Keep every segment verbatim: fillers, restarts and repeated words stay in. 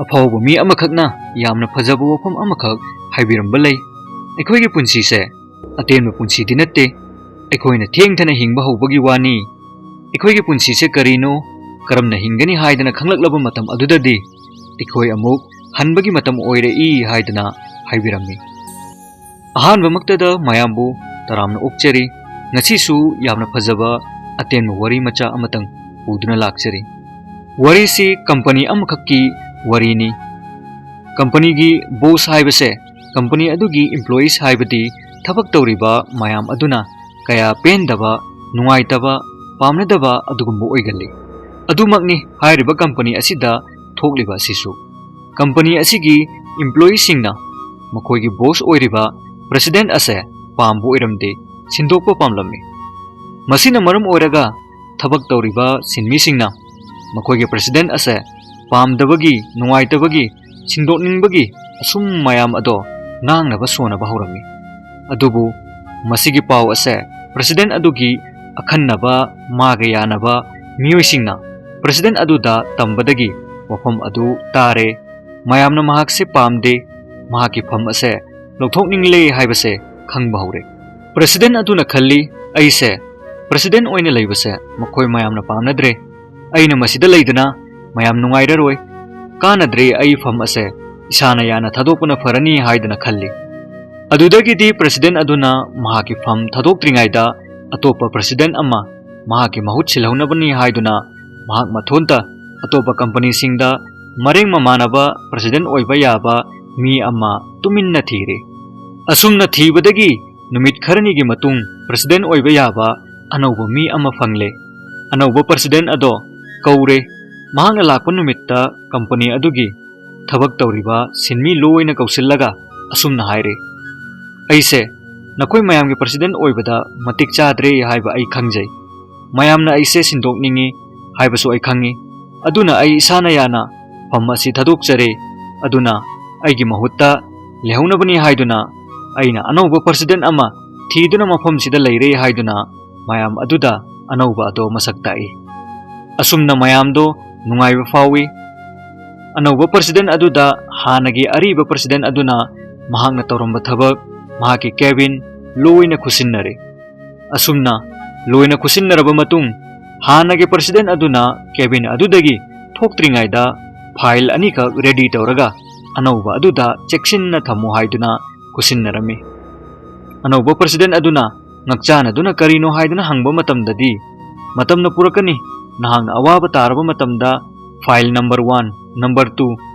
ꯑꯐꯥꯎꯕ ꯃꯤ ꯑꯃꯈꯛꯅ ꯌꯥꯝꯅ ꯐꯖꯕ ꯋꯥꯐꯝ ꯑꯃꯈꯛ ꯍꯥꯏꯕꯤꯔꯝꯕ ꯂꯩ꯫ ꯑꯩꯈꯣꯏꯒꯤ ꯄꯨꯟꯁꯤꯁꯦ ꯑꯇꯦꯟꯕ ꯄꯨꯟꯁꯤꯗꯤ ꯅꯠꯇꯦ꯫ ꯑꯩꯈꯣꯏꯅ ꯊꯦꯡꯊꯅ ꯍꯤꯡꯕ ꯍꯧꯕꯒꯤ ꯋꯥꯅꯤ꯫ ꯑꯩꯈꯣꯏꯒꯤ ꯄꯨꯟꯁꯤꯁꯦ ꯀꯔꯤꯅꯣ, ꯀꯔꯝꯅ ꯍꯤꯡꯒꯅꯤ ꯍꯥꯏꯗꯅ ꯈꯪꯂꯛꯂꯕ ꯃꯇꯝ ꯑꯗꯨꯗꯗꯤ ꯑꯩꯈꯣꯏ ꯑꯃꯨꯛ ꯍꯟꯕꯒꯤ ꯃꯇꯝ ꯑꯣꯏꯔꯛꯏ ꯍꯥꯏꯗꯅ ꯍꯥꯏꯕꯤꯔꯝꯃꯤ꯫ ꯑꯍꯥꯟꯕꯃꯛꯇꯗ ꯃꯌꯥꯝꯕꯨ ꯇꯔꯥꯝꯅ ꯑꯣꯛꯆꯔꯤ꯫ ꯉꯁꯤꯁꯨ ꯌꯥꯝꯅ ꯐꯖꯕ ꯑꯇꯦꯟꯕ ꯋꯥꯔꯤ ꯃꯆꯥ ꯑꯃꯇꯪ ꯄꯨꯗꯨꯅ ꯂꯥꯛꯆꯔꯤ꯫ ꯋꯥꯔꯤꯁꯤ ꯀꯝꯄꯅꯤ ꯑꯃꯈꯛꯀꯤ ꯋꯥꯔꯤꯅꯤ꯫ ꯀꯝꯄꯅꯤꯒꯤ ꯕꯣꯁ ꯍꯥꯏꯕꯁꯦ ꯀꯝꯄꯅꯤ ꯑꯗꯨꯒꯤ ꯏꯝꯄ꯭ꯂꯣꯌꯤꯁ ꯍꯥꯏꯕꯗꯤ ꯊꯕꯛ ꯇꯧꯔꯤꯕ ꯃꯌꯥꯝ ꯑꯗꯨꯅ ꯀꯌꯥ ꯄꯦꯟꯗꯕ, ꯅꯨꯡꯉꯥꯏꯇꯕ, ꯄꯥꯝꯅꯗꯕ ꯑꯗꯨꯒꯨꯝꯕ ꯑꯣꯏꯒꯜꯂꯤ꯫ ꯑꯗꯨꯃꯛꯅꯤ ꯍꯥꯏꯔꯤꯕ ꯀꯝꯄꯅꯤ ꯑꯁꯤꯗ ꯊꯣꯛꯂꯤꯕ ꯑꯁꯤꯁꯨ꯫ ꯀꯝꯄꯅꯤ ꯑꯁꯤꯒꯤ ꯏꯝꯄ꯭ꯂꯣꯌꯤꯁꯤꯡꯅ ꯃꯈꯣꯏꯒꯤ ꯕꯣꯁ ꯑꯣꯏꯔꯤꯕ ꯄ꯭ꯔꯦꯁꯤꯗꯦꯟꯠ ꯑꯁꯦ ꯄꯥꯝꯕ ꯑꯣꯏꯔꯝꯗꯦ, ꯁꯤꯟꯗꯣꯛꯄ ꯄꯥꯝꯂꯝꯃꯤ꯫ ꯃꯁꯤꯅ ꯃꯔꯝ ꯑꯣꯏꯔꯒ ꯊꯕꯛ ꯇꯧꯔꯤꯕ ꯁꯤꯟꯃꯤꯁꯤꯡꯅ ꯃꯈꯣꯏꯒꯤ ꯄ꯭ꯔꯦꯁꯤꯗꯦꯟꯠ ꯑꯁꯦ ꯄꯥꯝꯗꯕꯒꯤ, ꯅꯨꯡꯉꯥꯏꯇꯕꯒꯤ, ꯁꯤꯟꯗꯣꯛꯅꯤꯡꯕꯒꯤ ꯑꯁꯨꯝ ꯃꯌꯥꯝ ꯑꯗꯣ ꯉꯥꯡꯅꯕ ꯁꯣꯟꯅꯕ ꯍꯧꯔꯝꯃꯤ꯫ ꯑꯗꯨꯕꯨ ꯃꯁꯤꯒꯤ ꯄꯥꯎ ꯑꯁꯦ ꯄ꯭ꯔꯦꯁꯤꯗꯦꯟꯠ ꯑꯗꯨꯒꯤ ꯑꯈꯟꯅꯕ, ꯃꯥꯒ ꯌꯥꯅꯕ ꯃꯤꯑꯣꯏꯁꯤꯡꯅ ꯄ꯭ꯔꯦꯁꯤꯗꯦꯟꯠ ꯑꯗꯨꯗ ꯇꯝꯕꯗꯒꯤ ꯋꯥꯐꯝ ꯑꯗꯨ ꯇꯥꯔꯦ꯫ ꯃꯌꯥꯝꯅ ꯃꯍꯥꯛꯁꯦ ꯄꯥꯝꯗꯦ, ꯃꯍꯥꯛꯀꯤ ꯐꯝ ꯑꯁꯦ ꯂꯧꯊꯣꯛꯅꯤꯡꯂꯦ ꯍꯥꯏꯕꯁꯦ ꯈꯪꯕ ꯍꯧꯔꯦ꯫ ꯄ꯭ꯔꯦꯁꯤꯗꯦꯟꯠ ꯑꯗꯨꯅ ꯈꯜꯂꯤ, "ꯑꯩꯁꯦ ꯄ꯭ꯔꯦꯁꯤꯗꯦꯟꯠ ꯑꯣꯏꯅ ꯂꯩꯕꯁꯦ ꯃꯈꯣꯏ ꯃꯌꯥꯝꯅ ꯄꯥꯝꯅꯗ꯭ꯔꯦ꯫ ꯑꯩꯅ ꯃꯁꯤꯗ ꯂꯩꯗꯨꯅ ꯃꯌꯥꯝ ꯅꯨꯡꯉꯥꯏꯔꯔꯣꯏ꯫ ꯀꯥꯟꯅꯗ꯭ꯔꯦ, ꯑꯩ ꯐꯝ ꯑꯁꯦ ꯏꯁꯥꯅ ꯌꯥꯅ ꯊꯥꯗꯣꯛꯄꯅ ꯐꯔꯅꯤ" ꯍꯥꯏꯗꯨꯅ ꯈꯜꯂꯤ꯫ ꯑꯗꯨꯗꯒꯤꯗꯤ ꯄ꯭ꯔꯦꯁꯤꯗꯦꯟꯠ ꯑꯗꯨꯅ ꯃꯍꯥꯛꯀꯤ ꯐꯝ ꯊꯥꯗꯣꯛꯇ꯭ꯔꯤꯉꯩꯗ ꯑꯇꯣꯞꯄ ꯄ꯭ꯔꯦꯁꯤꯗꯦꯟꯠ ꯑꯃ ꯃꯍꯥꯛꯀꯤ ꯃꯍꯨꯠ ꯁꯤꯜꯍꯧꯅꯕꯅꯤ ꯍꯥꯏꯗꯨꯅ ꯃꯍꯥꯛ ꯃꯊꯣꯟꯇ ꯑꯇꯣꯞꯄ ꯀꯝꯄꯅꯤꯁꯤꯡꯗ ꯃꯔꯦꯡ ꯃꯃꯥꯟꯅꯕ ꯄ꯭ꯔꯦꯁꯤꯗꯦꯟꯠ ꯑꯣꯏꯕ ꯌꯥꯕ ꯃꯤ ꯑꯃ ꯇꯨꯃꯤꯟꯅ ꯊꯤꯔꯦ꯫ ꯑꯁꯨꯝꯅ ꯊꯤꯕꯗꯒꯤ ꯅꯨꯃꯤꯠ ꯈꯔꯅꯤꯒꯤ ꯃꯇꯨꯡ ꯄ꯭ꯔꯦꯁꯤꯗꯦꯟꯠ ꯑꯣꯏꯕ ꯌꯥꯕ ꯑꯅꯧꯕ ꯃꯤ ꯑꯃ ꯐꯪꯂꯦ꯫ ꯑꯅꯧꯕ ꯄ꯭ꯔꯦꯁꯤꯗꯦꯟꯠ ꯑꯗꯣ ꯀꯧꯔꯦ꯫ ꯃꯍꯥꯛꯅ ꯂꯥꯛꯄ ꯅꯨꯃꯤꯠꯇ ꯀꯝꯄꯅꯤ ꯑꯗꯨꯒꯤ ꯊꯕꯛ ꯇꯧꯔꯤꯕ ꯁꯤꯟꯃꯤ ꯂꯣꯏꯅ ꯀꯧꯁꯤꯜꯂꯒ ꯑꯁꯨꯝꯅ ꯍꯥꯏꯔꯦ, "ꯑꯩꯁꯦ ꯅꯈꯣꯏ ꯃꯌꯥꯝꯒꯤ ꯄ꯭ꯔꯦꯁꯤꯗꯦꯟꯠ ꯑꯣꯏꯕꯗ ꯃꯇꯤꯛ ꯆꯥꯗ꯭ꯔꯦ ꯍꯥꯏꯕ ꯑꯩ ꯈꯪꯖꯩ꯫ ꯃꯌꯥꯝꯅ ꯑꯩꯁꯦ ꯁꯤꯟꯗꯣꯛꯅꯤꯡꯏ ꯍꯥꯏꯕꯁꯨ ꯑꯩ ꯈꯪꯏ꯫ ꯑꯗꯨꯅ ꯑꯩ ꯏꯁꯥꯅ ꯌꯥꯅ ꯐꯝ ꯑꯁꯤ ꯊꯥꯗꯣꯛꯆꯔꯦ꯫ ꯑꯗꯨꯅ ꯑꯩꯒꯤ ꯃꯍꯨꯠꯇ ꯂꯩꯍꯧꯅꯕꯅꯤ ꯍꯥꯏꯗꯨꯅ ꯑꯩꯅ ꯑꯅꯧꯕ ꯄ꯭ꯔꯦꯁꯤꯗꯦꯟꯠ ꯑꯃ ꯊꯤꯗꯨꯅ ꯃꯐꯝꯁꯤꯗ ꯂꯩꯔꯦ" ꯍꯥꯏꯗꯨꯅ ꯃꯌꯥꯝ ꯑꯗꯨꯗ ꯑꯅꯧꯕ ꯑꯗꯣ ꯃꯁꯛ ꯇꯥꯛꯏ꯫ ꯑꯁꯨꯝꯅ ꯃꯌꯥꯝꯗꯣ ꯅꯨꯡꯉꯥꯏꯕ ꯐꯥꯎꯏ꯫ ꯑꯅꯧꯕ ꯄ꯭ꯔꯁꯤꯗꯦꯟ ꯑꯗꯨꯗ ꯍꯥꯟꯅꯒꯤ ꯑꯔꯤꯕ ꯄ꯭ꯔꯁꯤꯗꯦꯟ ꯑꯗꯨꯅ ꯃꯍꯥꯛꯅ ꯇꯧꯔꯝꯕ ꯊꯕꯛ, ꯃꯍꯥꯛꯀꯤ ꯀꯦꯕꯤꯟ ꯂꯣꯏꯅ ꯈꯨꯠꯁꯤꯟꯅꯔꯦ꯫ ꯑꯁꯨꯝꯅ ꯂꯣꯏꯅ ꯈꯨꯠꯁꯤꯟꯅꯔꯕ ꯃꯇꯨꯡ, ꯍꯥꯟꯅꯒꯤ ꯄ꯭ꯔꯁꯤꯗꯦꯟ ꯑꯗꯨꯅ ꯀꯦꯕꯤꯟ ꯑꯗꯨꯗꯒꯤ ꯊꯣꯛꯇ꯭ꯔꯤꯉꯩꯗ ꯐꯥꯏꯜ ꯑꯅꯤꯈꯛ ꯔꯦꯗꯤ ꯇꯧꯔꯒ ꯑꯅꯧꯕ ꯑꯗꯨꯗ ꯆꯦꯛꯁꯤꯟꯅ ꯊꯝꯃꯨ ꯍꯥꯏꯗꯨꯅ ꯈꯨꯠꯁꯤꯟꯅꯔꯝꯃꯤ꯫ ꯑꯅꯧꯕ ꯄ꯭ꯔꯁꯤꯗꯦꯟ ꯑꯗꯨꯅ ꯉꯛꯆꯥꯟꯅꯗꯨꯅ ꯀꯔꯤꯅꯣ ꯍꯥꯏꯗꯨꯅ ꯍꯪꯕ ꯃꯇꯝꯗꯗꯤ, "ꯃꯇꯝꯅ ꯄꯨꯔꯛꯀꯅꯤ, ꯅꯍꯥꯛꯅ ꯑꯋꯥꯕ ꯇꯥꯔꯕ ꯃꯇꯝꯗ file number one, number two,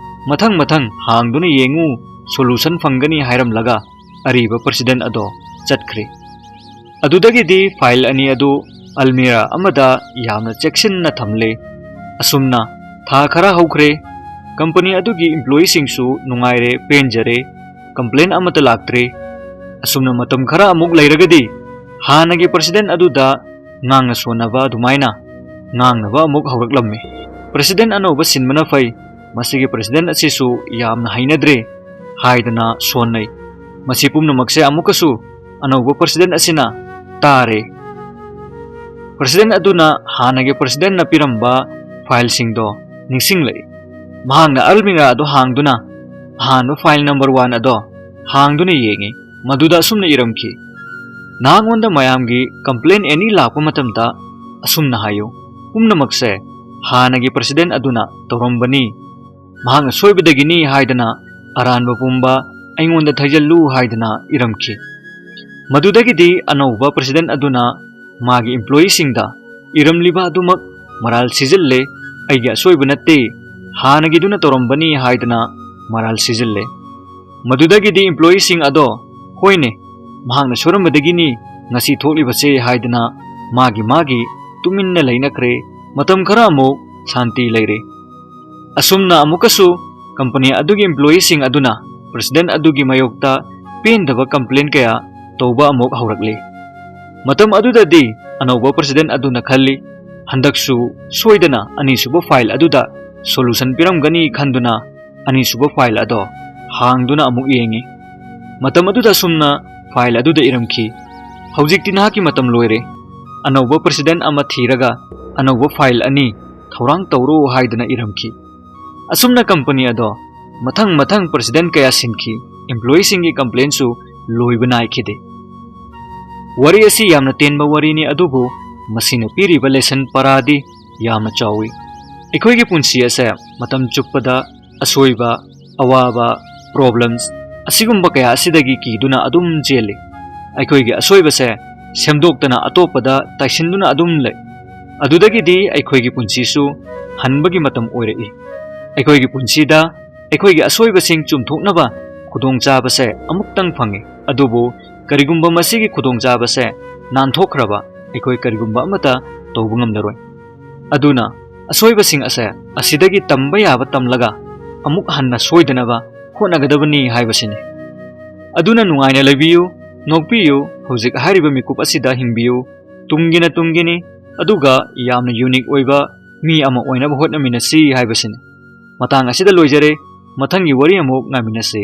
ꯃꯊꯪ ꯃꯊꯪ ꯍꯥꯡꯗꯨꯅ ꯌꯦꯡꯉꯨ, ꯁꯣꯂꯨꯁꯟ ꯐꯪꯒꯅꯤ" ꯍꯥꯏꯔꯝꯂꯒ ꯑꯔꯤꯕ ꯄ꯭ꯔꯁꯤꯗꯦꯟ ꯑꯗꯣ ꯆꯠꯈ꯭ꯔꯦ꯫ ꯑꯗꯨꯗꯒꯤꯗꯤ ꯐꯥꯏꯜ ꯑꯅꯤ ꯑꯗꯨ ꯑꯜꯃꯤꯔꯥ ꯑꯃꯗ ꯌꯥꯝꯅ ꯆꯦꯛꯁꯤꯟꯅ ꯊꯝꯂꯦ꯫ ꯑꯁꯨꯝꯅ ꯊꯥ ꯈꯔ ꯍꯧꯈ꯭ꯔꯦ꯫ ꯀꯝꯄꯅꯤ ꯑꯗꯨꯒꯤ ꯏꯝꯄ꯭ꯂꯣꯌꯤꯁꯤꯡꯁꯨ ꯅꯨꯡꯉꯥꯏꯔꯦ, ꯄꯦꯟꯖꯔꯦ, ꯀꯝꯄ꯭ꯂꯦꯟ ꯑꯃꯠꯇ ꯂꯥꯛꯇ꯭ꯔꯦ꯫ ꯑꯁꯨꯝꯅ ꯃꯇꯝ ꯈꯔ ꯑꯃꯨꯛ ꯂꯩꯔꯒꯗꯤ ꯍꯥꯟꯅꯒꯤ ꯄ꯭ꯔꯁꯤꯗꯦꯟ ꯑꯗꯨꯗ ꯉꯥꯡꯅ ꯁꯣꯟꯅꯕ ꯑꯗꯨꯃꯥꯏꯅ ꯉꯥꯡꯅꯕ ꯑꯃꯨꯛ ꯍꯧꯔꯛꯂꯝꯃꯤ꯫ "ꯄ꯭ꯔꯁꯤꯗꯦꯟ ꯑꯅꯧꯕ ꯁꯤꯟꯕꯅ ꯐꯩ, ꯃꯁꯤꯒꯤ ꯄ꯭ꯔꯁꯤꯗꯦꯟ ꯑꯁꯤꯁꯨ ꯌꯥꯝꯅ ꯍꯩꯅꯗ꯭ꯔꯦ" ꯍꯥꯏꯗꯅ ꯁꯣꯟꯅꯩ꯫ ꯃꯁꯤ ꯄꯨꯝꯅꯃꯛꯁꯦ ꯑꯃꯨꯛꯀꯁꯨ ꯑꯅꯧꯕ ꯄ꯭ꯔꯁꯤꯗꯦꯟ ꯑꯁꯤꯅ ꯇꯥꯔꯦ꯫ ꯄ꯭ꯔꯁꯤꯗꯦꯟ ꯑꯗꯨꯅ ꯍꯥꯟꯅꯒꯤ ꯄ꯭ꯔꯁꯤꯗꯦꯟꯅ ꯄꯤꯔꯝꯕ ꯐꯥꯏꯜꯁꯤꯡꯗꯣ ꯅꯤꯡꯁꯤꯡꯂꯛꯏ꯫ ꯃꯍꯥꯛꯅ ꯑꯜꯃꯤꯔꯥ ꯑꯗꯨ ꯍꯥꯡꯗꯨꯅ ꯑꯍꯥꯟꯕ ꯐꯥꯏꯜ ꯅꯝꯕꯔ ꯋꯥꯟ ꯑꯗꯣ ꯍꯥꯡꯗꯨꯅ ꯌꯦꯡꯉꯤ꯫ ꯃꯗꯨꯗ ꯑꯁꯨꯝꯅ ꯏꯔꯝꯈꯤ, "ꯅꯍꯥꯛꯉꯣꯟꯗ ꯃꯌꯥꯝꯒꯤ ꯀꯝꯄ꯭ꯂꯦꯟ ꯑꯦꯅꯤ ꯂꯥꯛꯄ ꯃꯇꯝꯗ ꯑꯁꯨꯝꯅ ꯍꯥꯏꯌꯨ, 'ꯄꯨꯝꯅꯃꯛꯁꯦ ꯍꯥꯟꯅꯒꯤ ꯄ꯭ꯔꯁꯤꯗꯦꯟ ꯑꯗꯨꯅ ꯇꯧꯔꯝꯕꯅꯤ꯫ ꯃꯍꯥꯛꯅ ꯁꯣꯏꯕꯗꯒꯤꯅꯤ' ꯍꯥꯏꯗꯅ ꯑꯔꯥꯟꯕ ꯄꯨꯝꯕ ꯑꯩꯉꯣꯟꯗ ꯊꯩꯖꯤꯜꯂꯨ" ꯍꯥꯏꯗꯅ ꯏꯔꯝꯈꯤ꯫ ꯃꯗꯨꯗꯒꯤꯗꯤ ꯑꯅꯧꯕ ꯄ꯭ꯔꯁꯤꯗꯦꯟ ꯑꯗꯨꯅ ꯃꯥꯒꯤ ꯏꯝꯄ꯭ꯂꯣꯌꯤꯁꯤꯡꯗ ꯏꯔꯝꯂꯤꯕ ꯑꯗꯨꯃꯛ ꯃꯔꯥꯜ ꯁꯤꯖꯤꯜꯂꯦ, "ꯑꯩꯒꯤ ꯑꯁꯣꯏꯕ ꯅꯠꯇꯦ, ꯍꯥꯟꯅꯒꯤꯗꯨꯅ ꯇꯧꯔꯝꯕꯅꯤ" ꯍꯥꯏꯗꯅ ꯃꯔꯥꯜ ꯁꯤꯖꯤꯜꯂꯦ꯫ ꯃꯗꯨꯗꯒꯤꯗꯤ ꯏꯝꯄ꯭ꯂꯣꯌꯤꯁꯤꯡ ꯑꯗꯣ, "ꯍꯣꯏꯅꯦ, ꯃꯍꯥꯛꯅ ꯁꯣꯏꯔꯝꯕꯗꯒꯤꯅꯤ ꯉꯁꯤ ꯊꯣꯛꯂꯤꯕꯁꯦ" ꯍꯥꯏꯗꯅ ꯃꯥꯒꯤ ꯃꯥꯒꯤ ꯇꯨꯃꯤꯟꯅ ꯂꯩꯅꯈ꯭ꯔꯦ꯫ ꯃꯇꯝ ꯈꯔ ꯑꯃꯨꯛ ꯁꯥꯟꯇꯤ ꯂꯩꯔꯦ꯫ ꯑꯁꯨꯝꯅ ꯑꯃꯨꯛꯀꯁꯨ ꯀꯝꯄꯅꯤ ꯑꯗꯨꯒꯤ ꯏꯝꯄ꯭ꯂꯣꯌꯤꯁꯤꯡ ꯑꯗꯨꯅ ꯄ꯭ꯔꯁꯤꯗꯦꯟ ꯑꯗꯨꯒꯤ ꯃꯥꯌꯣꯛꯇ ꯄꯦꯟꯗꯕ ꯀꯝꯄ꯭ꯂꯦꯟ ꯀꯌꯥ ꯇꯧꯕ ꯑꯃꯨꯛ ꯍꯧꯔꯛꯂꯤ꯫ ꯃꯇꯝ ꯑꯗꯨꯗꯗꯤ ꯑꯅꯧꯕ ꯄ꯭ꯔꯁꯤꯗꯦꯟ ꯑꯗꯨꯅ ꯈꯜꯂꯤ, "ꯍꯟꯗꯛꯁꯨ ꯁꯣꯏꯗꯅ ꯑꯅꯤꯁꯨꯕ ꯐꯥꯏꯜ ꯑꯗꯨꯗ ꯁꯣꯂꯨꯁꯟ ꯄꯤꯔꯝꯒꯅꯤ" ꯈꯟꯗꯨꯅ ꯑꯅꯤꯁꯨꯕ ꯐꯥꯏꯜ ꯑꯗꯣ ꯍꯥꯡꯗꯨꯅ ꯑꯃꯨꯛ ꯌꯦꯡꯉꯤ꯫ ꯃꯇꯝ ꯑꯗꯨꯗ ꯑꯁꯨꯝꯅ ꯐꯥꯏꯜ ꯑꯗꯨꯗ ꯏꯔꯝꯈꯤ, "ꯍꯧꯖꯤꯛꯇꯤ ꯅꯍꯥꯛꯀꯤ ꯃꯇꯝ ꯂꯣꯏꯔꯦ꯫ ꯑꯅꯧꯕ ꯄ꯭ꯔꯁꯤꯗꯦꯟ ꯑꯃ ꯊꯤꯔꯒ ꯑꯅꯧꯕ ꯐꯥꯏꯜ ꯑꯅꯤ ꯊꯧꯔꯥꯡ ꯇꯧꯔꯣ" ꯍꯥꯏꯗꯨꯅ ꯏꯔꯝꯈꯤ꯫ ꯑꯁꯨꯝꯅ ꯀꯝꯄꯅꯤ ꯑꯗꯣ ꯃꯊꯪ ꯃꯊꯪ ꯄ꯭ꯔꯦꯁꯤꯗꯦꯟꯠ ꯀꯌꯥ ꯁꯤꯟꯈꯤ, ꯏꯝꯄ꯭ꯂꯣꯌꯤꯁꯤꯡꯒꯤ ꯀꯝꯄ꯭ꯂꯦꯟꯁꯨ ꯂꯣꯏꯕ ꯅꯥꯏꯈꯤꯗꯦ꯫ ꯋꯥꯔꯤ ꯑꯁꯤ ꯌꯥꯝꯅ ꯇꯦꯟꯕ ꯋꯥꯔꯤꯅꯤ, ꯑꯗꯨꯕꯨ ꯃꯁꯤꯅ ꯄꯤꯔꯤꯕ ꯂꯦꯁꯟ ꯄꯔꯥꯗꯤ ꯌꯥꯝꯅ ꯆꯥꯎꯏ꯫ ꯑꯩꯈꯣꯏꯒꯤ ꯄꯨꯟꯁꯤ ꯑꯁꯦ ꯃꯇꯝ ꯆꯨꯞꯄꯗ ꯑꯁꯣꯏꯕ, ꯑꯋꯥꯕ, ꯄ꯭ꯔꯣꯕ꯭ꯂꯦꯝꯁ ꯑꯁꯤꯒꯨꯝꯕ ꯀꯌꯥ ꯑꯁꯤꯗꯒꯤ ꯀꯤꯗꯨꯅ ꯑꯗꯨꯝ ꯆꯦꯜꯂꯤ꯫ ꯑꯩꯈꯣꯏꯒꯤ ꯑꯁꯣꯏꯕꯁꯦ ꯁꯦꯝꯗꯣꯛꯇꯅ ꯑꯇꯣꯞꯄꯗ ꯇꯥꯏꯁꯤꯟꯗꯨꯅ ꯑꯗꯨꯝ ꯂꯩ꯫ ꯑꯗꯨꯗꯒꯤꯗꯤ ꯑꯩꯈꯣꯏꯒꯤ ꯄꯨꯟꯁꯤꯁꯨ ꯍꯟꯕꯒꯤ ꯃꯇꯝ ꯑꯣꯏꯔꯛꯏ꯫ ꯑꯩꯈꯣꯏꯒꯤ ꯄꯨꯟꯁꯤꯗ ꯑꯩꯈꯣꯏꯒꯤ ꯑꯁꯣꯏꯕꯁꯤꯡ ꯆꯨꯝꯊꯣꯛꯅꯕ ꯈꯨꯗꯣꯡꯆꯥꯕꯁꯦ ꯑꯃꯨꯛꯇꯪ ꯐꯪꯏ, ꯑꯗꯨꯕꯨ ꯀꯔꯤꯒꯨꯝꯕ ꯃꯁꯤꯒꯤ ꯈꯨꯗꯣꯡꯆꯥꯕꯁꯦ ꯅꯥꯟꯊꯣꯛꯈ꯭ꯔꯕ ꯑꯩꯈꯣꯏ ꯀꯔꯤꯒꯨꯝꯕ ꯑꯃꯠꯇ ꯇꯧꯕ ꯉꯝꯂꯔꯣꯏ꯫ ꯑꯗꯨꯅ ꯑꯁꯣꯏꯕꯁꯤꯡ ꯑꯁꯦ ꯑꯁꯤꯗꯒꯤ ꯇꯝꯕ ꯌꯥꯕ ꯇꯝꯂꯒ ꯑꯃꯨꯛ ꯍꯟꯅ ꯁꯣꯏꯗꯅꯕ ꯍꯣꯠꯅꯒꯗꯕꯅꯤ ꯍꯥꯏꯕꯁꯤꯅꯤ꯫ ꯑꯗꯨꯅ ꯅꯨꯡꯉꯥꯏꯅ ꯂꯩꯕꯤꯌꯨ, ꯅꯣꯛꯄꯤꯌꯨ, ꯍꯧꯖꯤꯛ ꯍꯥꯏꯔꯤꯕ ꯃꯤꯀꯨꯞ ꯑꯁꯤꯗ ꯍꯤꯡꯕꯤꯌꯨ, ꯇꯨꯡꯒꯤꯅ ꯇꯨꯡꯒꯤꯅꯤ, ꯑꯗꯨꯒ ꯌꯥꯝꯅ ꯌꯨꯅꯤꯛ ꯑꯣꯏꯕ ꯃꯤ ꯑꯃ ꯑꯣꯏꯅꯕ ꯍꯣꯠꯅꯃꯤꯟꯅꯁꯤ ꯍꯥꯏꯕꯁꯤꯅꯤ꯫ ꯃꯇꯥꯡ ꯑꯁꯤꯗ ꯂꯣꯏꯖꯔꯦ, ꯃꯊꯪꯒꯤ ꯋꯥꯔꯤ ꯑꯃꯨꯛ ꯉꯥꯏꯃꯤꯟꯅꯁꯤ꯫